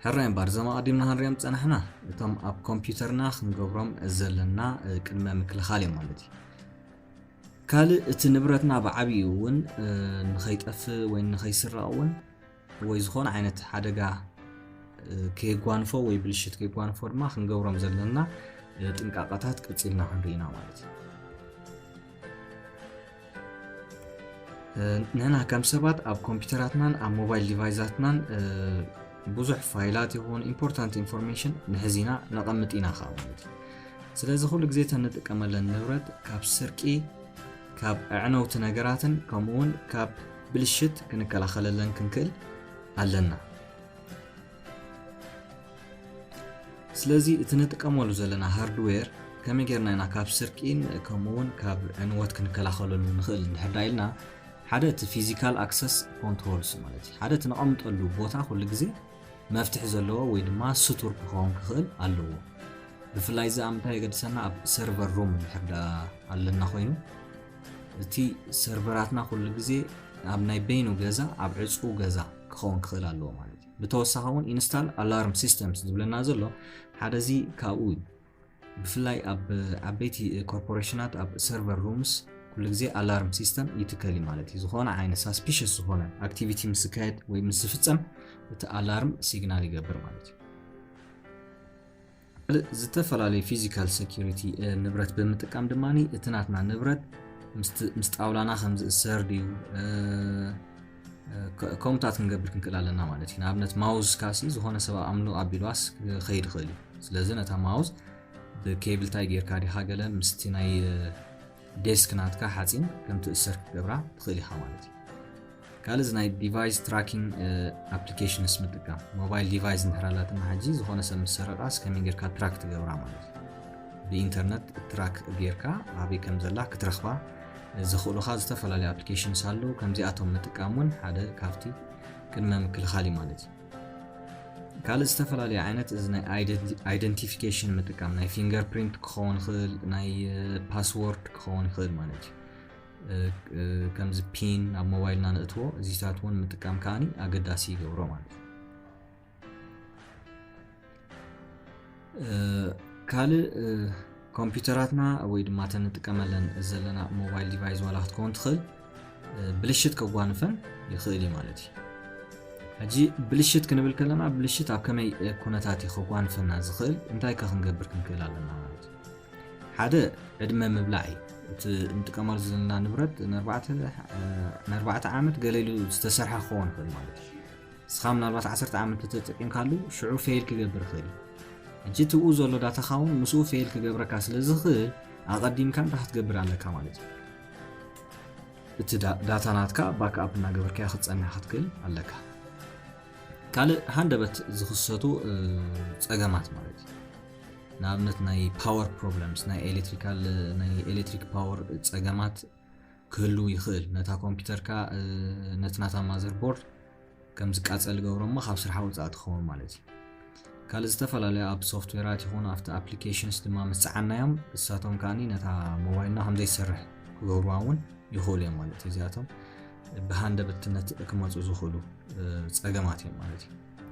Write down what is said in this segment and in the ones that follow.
ሕራይ እምበር፣ እዞም ኣቐዲምና ክንሪኦም ዝጸናሕና እቶም ኣብ ኮምፒውተርና ክንገብሮም ዘለና ቅድመ ምክልኻል እዮም ማለት እዩ። ካልእ፣ እቲ ንብረትና ብዓቢኡ እውን ንኸይጠፍእ ወይ ንኸይስረቕ እውን ወይ ዝኾነ ዓይነት ሓደጋ ከየጓንፎ ወይ ብልሽት ከየጓንፎ ድማ ክንገብሮም ዘለና ጥንቃቐታት ቀጺልና ክንርኢ ኢና ማለት እዩ። ንሕና ከም ሰባት ኣብ ኮምፒውተራትናን ኣብ ሞባይል ዲቫይሳትናን ብዙሕ ፋይላት ይኹን ኢምፖርታንት ኢንፎርሜሽን ንሕዝ ኢና፣ ነቐምጥ ኢና ከዓ ማለት እዩ። ስለዚ ኩሉ ግዜ እተን ንጥቀመለን ንብረት ካብ ስርቂ፣ ካብ ኣዕነውቲ ነገራትን ከምኡ እውን ካብ ብልሽት ክንከላኸለለን ክንክእል ኣለና። ስለዚ እቲ ንጥቀመሉ ዘለና ሃርድዌር ከመይ ጌርና ኢና ካብ ስርቂን ከምኡ እውን ካብ ዕንወት ክንከላኸለሉ ንኽእል እንድሕር ዳ ኢልና፣ ሓደ እቲ ፊዚካል ኣክሰስ ኮንትሮልስ ማለት እዩ። ሓደ እቲ ነቐምጠሉ ቦታ ኩሉ ግዜ መፍትሒ ዘለዎ ወይ ድማ ስቱር ክኸውን ክኽእል ኣለዎ። ብፍላይ እዚ ኣብ ምንታይ የገድሰና? ኣብ ሰርቨር ሩም እንድሕር ዳ ኣለና ኮይኑ፣ እቲ ሰርቨራትና ኩሉ ግዜ ኣብ ናይ በይኑ ገዛ፣ ኣብ ዕጹው ገዛ ክኸውን ክኽእል ኣለዎ ማለት እዩ። ብተወሳኺ እውን ኢንስታል ኣላርም ሲስተምስ ዝብለና ዘሎ ሓደ እዚ ካብኡ እዩ። ብፍላይ ኣብ ዓበይቲ ኮርፖሬሽናት ኣብ ሰርቨር ሩምስ ኩሉ ግዜ ኣላርም ሲስተም ይትከል እዩ ማለት እዩ። ዝኾነ ዓይነት ሳስፒሽስ ዝኾነ ኣክቲቪቲ ምስ ዝካየድ ወይ ምስ ዝፍጸም እቲ ኣላርም ሲግናል ይገብር ማለት እዩ። ካልእ ዝተፈላለዩ ፊዚካል ሴኩሪቲ ንብረት ብምጥቃም ድማ እቲ ናትና ንብረት ምስቲ- ምስ ጣውላና ከም ዝእሰር ድዩ እ፣ እ፣ ከ- ከምኡታት ክንገብር ክንክእል ኣለና ማለት እዩ። ንኣብነት ማውዝ ካሲ ዝኾነ ሰብ ኣምሉ ኣቢሉዋስ ክኸይድ ይኽእል እዩ። ስለዚ ነታ ማውዝ ብኬብል ታይ ጌርካ ዲኻ ገለ ምስቲ ናይ እ፣ ዴስክ ናትካ ሓፂን ከም ትእሰር ክትገብራ ትኽእል ኢኻ ማለት እዩ። ካልእ እዚ ናይ ዲቫይስ ትራኪንግ ኣፕሊኬሽንስ ምጥቃም፣ ሞባይል ዲቫይስ እንድሕር ኣላትና ሕጂ ዝኾነ ሰብ ምስ ሰረቃስ ከመይ ጌርካ ትራክ ትገብራ ማለት እዩ። ብኢንተርነት ትራክ ጌርካ ኣበይ ከም ዘላ ክትረኽባ ዘኽእሉኻ ዝተፈላለዩ ኣፕሊኬሽንስ ኣለዉ። ከምዚኣቶም ምጥቃም እውን ሓደ ካብቲ ቅድመ ምክልኻል እዩ ማለት እዩ። ካልእ ዝተፈላለዩ ዓይነት እዚ ናይ ኣይደንቲ- ኣይደንቲፊኬሽን ምጥቃም ናይ ፊንገር ፕሪንት ክኸውን ይኽእል፣ ናይ እ፣ ፓስወርድ ክኸውን ይኽእል ማለት እዩ። እ፣ እ፣ ከምዚ ፒን ኣብ ሞባይልና ንእትዎ እዚታት እውን ምጥቃም ከዓኒ ኣገዳሲ ይገብሮ ማለት እዩ። እ፣ ካልእ እ፣ ኮምፒውተራትና ወይ ድማ እተን ንጥቀመለን ዘለና ሞባይል ዲቫይስ ዋላ ክትከውን ትኽእል እ፣ ብልሽት ከጓንፈን ይኽእል እዩ ማለት እዩ። ሕጂ ብልሽት ክንብል ከለና ብልሽት ኣብ ከመይ እ፣ ኩነታት እዩ ከጓንፈና ዝኽእል፣ እንታይ ከ ክንገብር ክንክእል ኣለና ማለት እዩ። ሓደ ዕድመ ምብላዕ እዩ። እቲ እንጥቀመሉ ዘለና ንብረት ንኣርባዕተ እ፣ ንኣርባዕተ ዓመት ገለ ኢሉ ዝተሰርሐ ክኸውን ይኽእል ማለት እዩ። ንስኻ ምናልባት ዓሰርተ ዓመት ተጠቂምካሉ ሽዑ ፌል ክገብር ይኽእል እዩ። ሕጂ እቲ ብኡ ዘሎ ዳታኻ እውን ምስኡ ፌል ክገብረካ ስለ ዝኽእል ኣቐዲምካ እንታይ ክትገብር ኣለካ ማለት እዩ። እቲ ዳ- ዳታ ናትካ ባክኣፕ እናገበርካዮ ክትጸንሕ ክትክእል ኣለካ። ካልእ ሃንደበት ዝኽሰቱ እ፣ ጸገማት ማለት እዩ። ንኣብነት ናይ ፓወር ፕሮብለምስ ናይ ኤሌክትሪካል ናይ ኤሌክትሪክ ፓወር ጸገማት ክህሉ ይኽእል። ነታ ኮምፒውተርካ እ፣ ነቲ ናታ ማዘር ቦርድ ከም ዝቃጸል ይገብሮ እሞ ካብ ስርሓ ወጻኢ ትኸውን ማለት እዩ። ካልእ ዝተፈላለዩ ኣብ ሶፍትዌራት ይኹን ኣብቲ ኣፕሊኬሽንስ ድማ ምስ ጸዓናዮም እሳቶም ከዓኒ ነታ ሞባይልና ከም ዘይሰርሕ ክገብርዋ እውን ይኽእሉ እዮም ማለት እዩ። እዚኣቶም ብሃንደበትነት ክመፁ ዝኽእሉ እ፣ ጸገማት እዮም ማለት እዩ።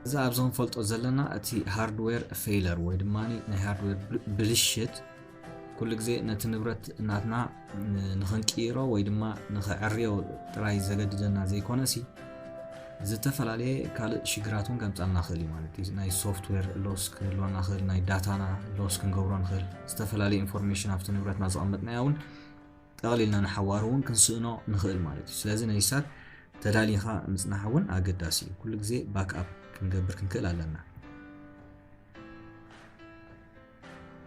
እዚ ኣብዚ ክንፈልጦ ዘለና እቲ ሃርድዌር ፌይለር ወይ ድማ ናይ ሃርድዌር ብል- ብልሽት ኩሉ ግዜ ነቲ ንብረት ናትና ን- ንኽንቅይሮ ወይ ድማ ንኽዕርዮ ጥራይ ዘገድደና ዘይኮነሲ ዝተፈላለየ ካልእ ሽግራት እውን ከምጻልና ይኽእል እዩ ማለት እዩ። ናይ ሶፍትዌር ሎስ ክህልወና ይኽእል፣ ናይ ዳታና ሎስ ክንገብሮ ንኽእል፣ ዝተፈላለየ ኢንፎርሜሽን ኣብቲ ንብረትና ዘቐመጥናዮ እውን ጠቕሊልና ንሓዋሩ እውን ክንስእኖ ንኽእል ማለት እዩ። ስለዚ ነይሳት ተዳሊኻ ምጽናሕ እውን ኣገዳሲ እዩ። ኩሉ ግዜ ባክኣፕ ክንገብር ክንክእል ኣለና።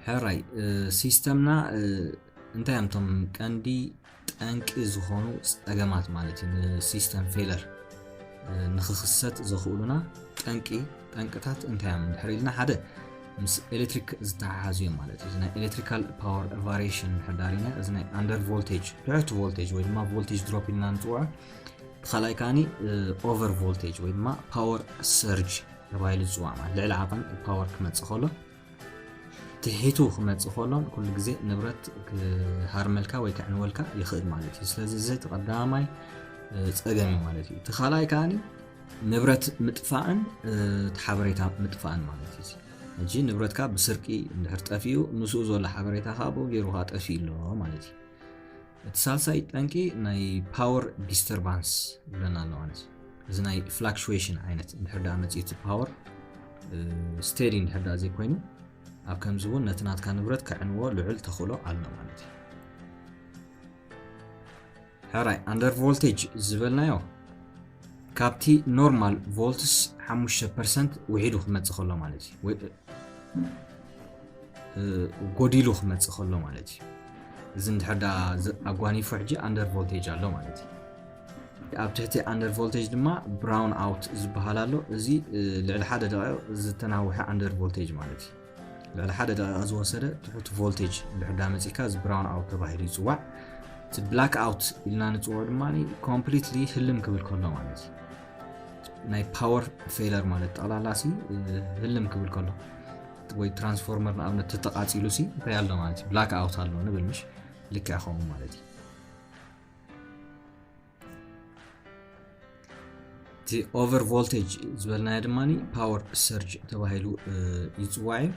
ሕራይ እ፣ ሲስተምና እ፣ እንታይ እዮም እቶም ቀንዲ ጠንቂ ዝኾኑ ጸገማት ማለት እዩ ንሲስተም ፌለር እ፣ ንኽኽሰት ዘኽእሉና ጠንቂ ጠንቅታት እንታይ እዮም እንድሕር ኢልና ሓደ ምስ ኤሌክትሪክ ዝተሓሓዙ እዮም ማለት እዩ። እዚ ናይ ኤሌክትሪካል ፓወር ቫሪሽን እንድሕር ዳሪና እዚ ናይ ኣንደር ቮልቴጅ ትሕቲ ቮልቴጅ ወይ ድማ ቮልቴጅ ድሮፕ ኢልና ንፅውዖ እቲ ካልኣይ ከዓኒ ኦቨር ቮልቴጅ ወይ ድማ ፓወር ሰርጅ ተባሂሉ ዝፅዋዕ ማለት ልዕሊ ዓቐን ፓወር ክመፅእ ከሎ ትሒቱ ክመፅእ ከሎን ኩሉ ግዜ ንብረት ክሃርመልካ ወይ ክዕንወልካ ይኽእል ማለት እዩ። ስለዚ እዚ እቲ ቀዳማይ እ፣ ፀገም እዩ ማለት እዩ። እቲ ካልኣይ ከዓኒ ንብረት ምጥፋእን እቲ ሓበሬታ ምጥፋእን ማለት እዩ። ሕጂ ንብረትካ ብስርቂ እንድሕር ጠፊኡ ምስኡ ዘሎ ሓበሬታ ከዓ ብኡ ገይሩ ከዓ ጠፊኡ ኣሎ ማለት እዩ። እቲ ሳልሳይ ጠንቂ ናይ power disturbance ይብለና ኣሎ ማለት እዩ። እዚ ናይ fluctuation ዓይነት እንድሕር ደኣ መፅኡ እቲ power steady እንድሕር ደኣ ዘይኮይኑ ኣብ ከምዚ እውን ነቲ ናትካ ንብረት ከዕንዎ ልዑል ተኽእሎ ኣሎ ማለት እዩ። ሕራይ under voltage ዝበልናዮ ካብቲ normal volts ሓሙሽተ percent ውሒዱ ክመፅእ ከሎ ማለት እዩ። ጎዲሉ ክመፅእ ከሎ ማለት እዩ። እዚ እንድሕር ደኣ ኣጓኒፉ ሕጂ under voltage ኣሎ ማለት እዩ። ኣብ ትሕቲ under voltage ድማ brown out ዝበሃል ኣሎ። እዚ ልዕሊ ሓደ ደቂቕ ዝተናውሐ under voltage ማለት እዩ። ልዕሊ ሓደ ደቂቕ ዝወሰደ ትሑት voltage እንድሕር ደኣ መፂካ እዚ brown out ተባሂሉ ይፅዋዕ። እቲ black out ኢልና ንፅውዖ ድማ completely ህልም ክብል ከሎ ማለት እዩ። ናይ power failure ማለት ጠቕላላ ሲ ህልም ክብል ከሎ ወይ transformer ንኣብነት ተተቃፂሉ ሲ እንታይ ኣሎ ማለት እዩ? Black out ኣሎ ንብል ምሽ? ልክዕ ከምኡ ማለት እዩ። እቲ over voltage ዝበልናዮ ድማ power surge ተባሂሉ ይፅዋዕ እዩ።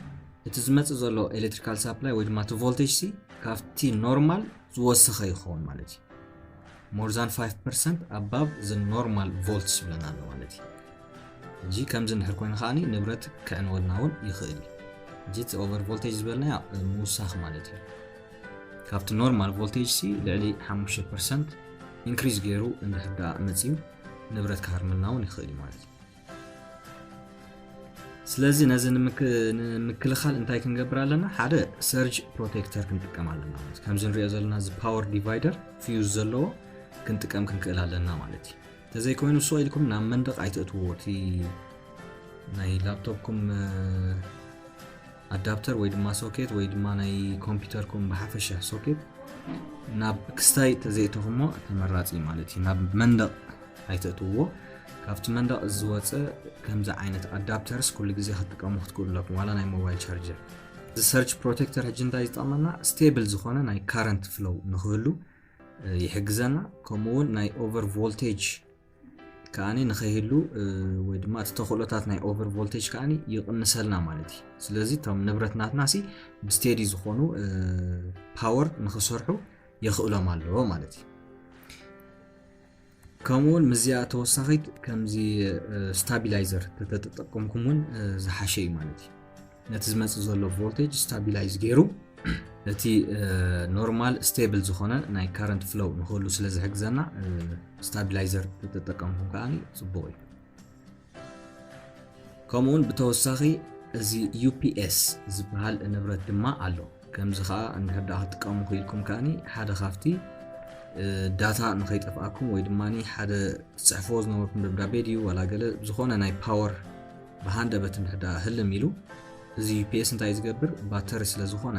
እቲ ዝመፅእ ዘሎ electrical supply ወይ ድማ እቲ voltage ሲ ካብቲ normal ዝወሰኸ ይኸውን ማለት እዩ። More than five percent above the normal volts ይብለና ኣሎ ማለት እዩ። ሕጂ ከምዚ እንድሕር ኮይኑ ከዓኒ ንብረት ክዕንወልና እውን ይኽእል እዩ። ሕጂ እቲ over voltage ዝበልናዮ ምውሳኽ ማለት እዩ። ካብቲ normal voltage ሲ ልዕሊ ሓሙሽተ percent increase ገይሩ እንድሕር ደኣ መፅዩ ንብረት ክሃርመልና እውን ይኽእል እዩ ማለት እዩ። ስለዚ ነዚ ንምክልኻል እንታይ ክንገብር ኣለና? ሓደ surge protector ክንጥቀም ኣለና ማለት ከምዚ ንሪኦ ዘለና እዚ power divider fuse ዘለዎ ክንጥቀም ክንክእል ኣለና ማለት እዩ። እንተዘይኮይኑ ስቕ ኢልኩም ናብ መንደቕ ኣይትእትውዎ። እቲ ናይ laptopኩም adapter ወይ ድማ socket ወይ ድማ ናይ ኮምፒውተርኩም ብሓፈሻ socket ናብ ክስታይ ተዘይእተኹሞ ተመራፂ ማለት እዩ። ናብ መንደቕ ኣይተእትውዎ። ካብቲ መንደቕ ዝወፀ ከምዚ ዓይነት adapters ኩሉ ግዜ ክትጥቀሙ ክትክእሉ ኣለኩም፣ ዋላ ናይ mobile charger። እዚ surge protector ሕጂ እንታይ ዝጠቕመና? Stable ዝኾነ ናይ current flow ንክህሉ ይሕግዘና። ከምኡ እውን ናይ over voltage ከዓኒ ንኸይህሉ ወይ ድማ እቲ ተኽእሎታት ናይ over voltage ከዓኒ ይቕንሰልና ማለት እዩ። ስለዚ እቶም ንብረት ናትና ሲ ብsteady ዝኾኑ power ንክሰርሑ የኽእሎም ኣለዎ ማለት እዩ። ከምኡ እውን ምስዚኣ ተወሳኺት ከምዚ stabilizer ተተጠቀምኩም እውን ዝሓሸ እዩ ማለት እዩ። ነቲ ዝመፅእ ዘሎ voltage stabilize ገይሩ እቲ normal stable ዝኾነ ናይ current flow ንክህሉ ስለ ዝሕግዘና stabilizer ተተጠቀምኩም ከዓኒ ፅቡቕ እዩ። ከምኡውን ብተወሳኺ እዚ UPS ዝበሃል ንብረት ድማ ኣሎ። ከምዚ ከዓ እንድሕር ደኣ ክትጥቀሙ ክኢልኩም ከዓኒ ሓደ ካብቲ data ንኸይጠፍኣኩም ወይ ድማ ሓደ ትፅሕፍዎ ዝነበርኩም ደብዳቤ ድዩ ዋላ ገለ ዝኾነ ናይ power ብሃንደበት እንድሕር ደኣ ህልም ኢሉ እዚ UPS እንታይ ዝገብር? ባተሪ ስለ ዝኾነ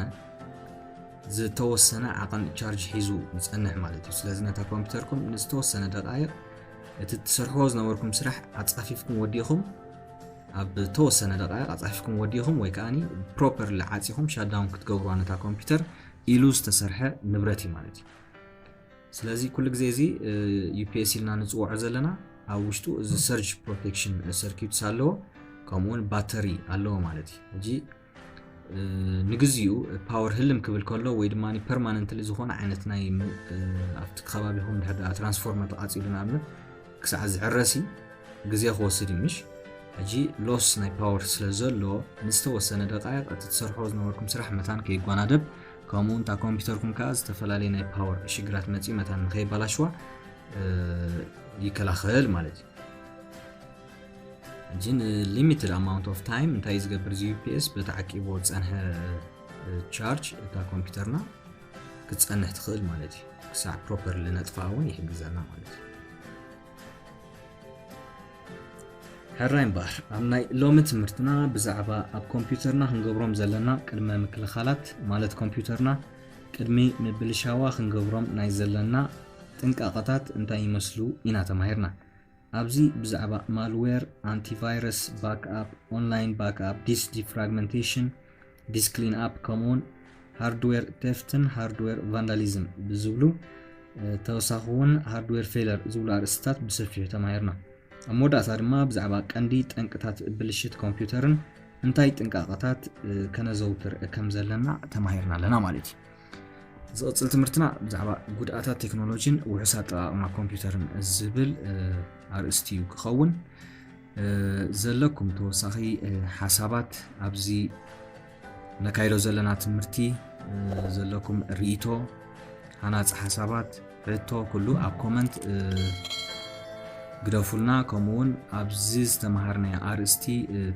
ዝተወሰነ ዓቐን charge ሒዙ ይፀንሕ ማለት እዩ። ስለዚ ነታ ኮምፒውተርኩም ንዝተወሰነ ደቃይቕ እቲ ትሰርሕዎ ዝነበርኩም ስራሕ ኣፃፊፍኩም ወዲእኹም ኣብ ተወሰነ ደቃይቕ ኣፃፊፍኩም ወዲእኹም ወይ ከዓኒ properly ዓፂኹም shutdown ክትገብሩዋ ነታ ኮምፒውተር ኢሉ ዝተሰርሐ ንብረት እዩ ማለት እዩ። ስለዚ ኩሉ ግዜ እዚ UPS ኢልና ንፅውዖ ዘለና ኣብ ውሽጡ እዚ surge protection circuits ኣለዎ፣ ከምኡውን ባተሪ ኣለዎ ማለት እዩ። ሕጂ ንግዚኡ power ህልም ክብል ከሎ ወይ ድማ permanently ዝኾነ ዓይነት ናይ ኣብቲ ከባቢኹም ድሕር transformer ተቃፂሉ ንኣብነት ክሳዕ ዝዕረሲ ግዜ ክወስድ እዩ ምሽ? ሕጂ loss ናይ power ስለ ዘሎ ንዝተወሰነ ደቃይቕ እቲ ትሰርሖ ዝነበርኩም ስራሕ መታን ከይጓናደብ ከምኡ እውን እታ ኮምፒውተርኩም ከዓ ዝተፈላለዩ ናይ power ሽግራት መፂኡ መታን ንከይባላሽዋ ይከላኸል ማለት እዩ። ሕጂ ን limited amount of time እንታይ እዩ ዝገብር? እዚ UPS በቲ ዓቂብዎ ዝፀንሐ charge እታ ኮምፒውተርና ክትፀንሕ ትኽእል ማለት እዩ። ክሳዕ properly ነጥፍኣ እውን ይሕግዘና ማለት እዩ። ሕራይ እምበኣር ኣብ ናይ ሎሚ ትምህርትና ብዛዕባ ኣብ ኮምፒውተርና ክንገብሮም ዘለና ቅድመ ምክልኻላት ማለት ኮምፒውተርና ቅድሚ ምብልሻዋ ክንገብሮም ናይ ዘለና ጥንቃቐታት እንታይ ይመስሉ ኢና ተማሂርና። ኣብዚ ብዛዕባ malware፣ antivirus፣ backup፣ online backup፣ disk defragmentation፣ disk cleanup ከምኡውን hardware theft ን hardware vandalism ብዝብሉ ተወሳኺ እውን hardware failure ዝብሉ ኣርእስትታት ብሰፊሑ ተማሂርና። ኣብ መወዳእታ ድማ ብዛዕባ ቀንዲ ጠንቅታት ብልሽት ኮምፒውተርን እንታይ ጥንቃቐታት ከነዘውትር ከም ዘለና ተማሂርና ኣለና ማለት እዩ። ዝቕፅል ትምህርትና ብዛዕባ ጉድኣታት ቴክኖሎጂን ውሑስ ኣጠቓቕማ ኮምፒውተርን ዝብል ኣርእስቲ እዩ ክኸውን። ዘለኩም ተወሳኺ ሓሳባት፣ ኣብዚ ነካይዶ ዘለና ትምህርቲ ዘለኩም ርእይቶ፣ ሃናፂ ሓሳባት፣ ሕቶ ኩሉ ኣብ ኮመንት ግደፉልና። ከምኡውን ኣብዚ ዝተምሃርናዮ ኣርእስቲ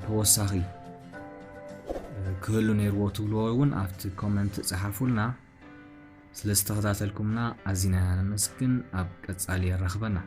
ተወሳኺ ክህሉ ነይርዎ ትብልዎ እውን ኣብቲ ኮመንት ጸሓፉልና። ስለ ዝተኸታተልኩምና ኣዚና ነመስግን። ኣብ ቀጻሊ የራኽበና።